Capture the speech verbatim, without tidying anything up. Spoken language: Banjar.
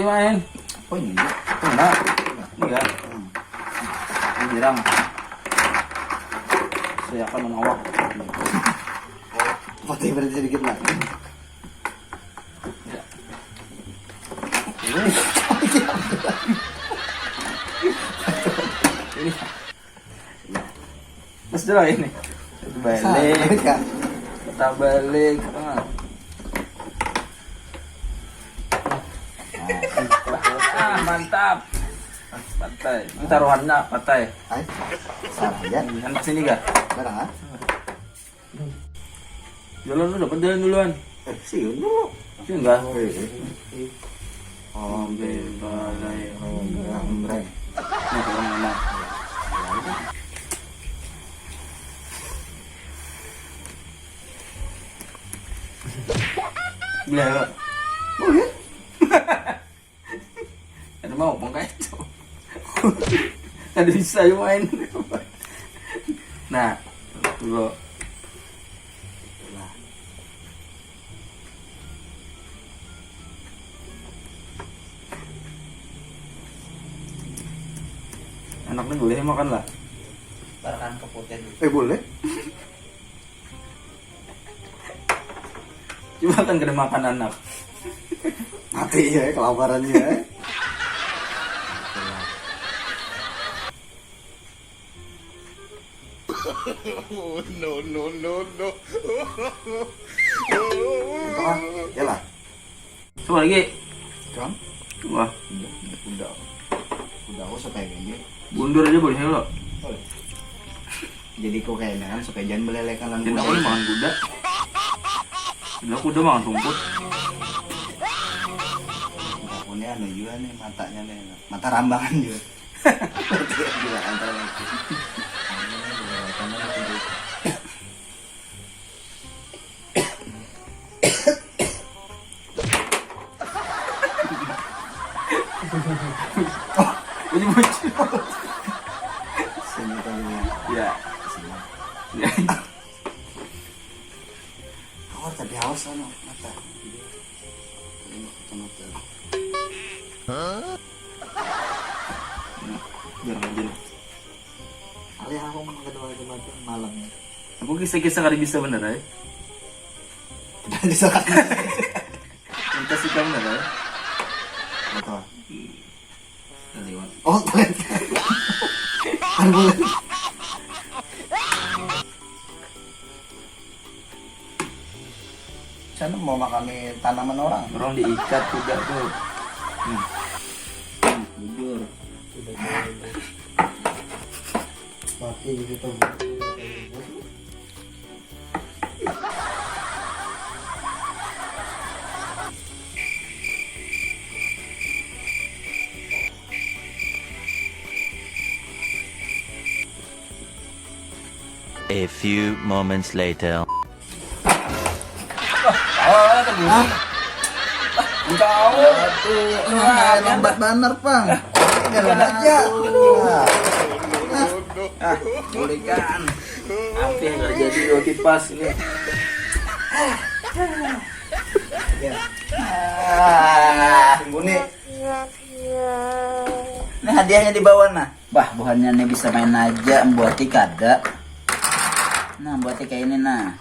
Main. Apa ini? Apa enggak? Ini enggak. Hmm. Ini girang. Saya akan menawar. Potih berarti sedikit lah. Ini. Ini. Terus dulu ini. Balik. Kita balik. Ah. Ah, mantap. Patai. Ini taruhannya patai. Hai. Salah ya. Kan sini kah? Barang ah. Jalan lu dapat jalan duluan. Eh, siun dulu. Siun enggak? Oh, iya. Ambil balai. Ambil. Nah, orang mana? Gila ya. Oh, iya. Ada mau apa enggak itu? Ada bisa aja main. Nah, dulu. Nah. Anaknya boleh makan lah. Barang keputihan. Eh, boleh. Coba kan kada makan anak. Mati ya kelaparannya. No, no, no, no. Tengah, ya lah. Coba lagi. Cang? Wah. Udah, udah, udah aku sampai ini. Bundur aja boleh lo. Boleh. Jadi kok kayaknya kan supaya jangan melelehkan lawan Tidak kuda. Boleh makan kuda. Tidak kuda makan rumput. Aku ini anu juga nih matanya nih, mata rambangan juga. Dia juga antara itu. Ini bocil. Sini tadi. Ya. Sini. Ya. Aku tapi haus anu mata. Ini kacamata. Nah, biar aja lah. Alih aku menang kedua kacamata malam ya. Aku kisah-kisah kali bisa bener ya. Tidak bisa kan. Minta sih kamu bener ya. Betul. Lewat. Oh, kalian. Kan boleh. Sana mau makami tanaman orang. Orang diikat kuda tuh. Hmm. Hmm, bujur. Mati gitu tuh. A few moments later. Hah? Jauh. Aduh, lambat banar pang. Jalan aja. Ah, bulikan. Apa yang terjadi dua kipas ini? Ya. Ah, bunyi. Ini hadiahnya di bawah nah. Bah, buhannya nih bisa main aja, buati kada. Nah, buati kayak ini nah.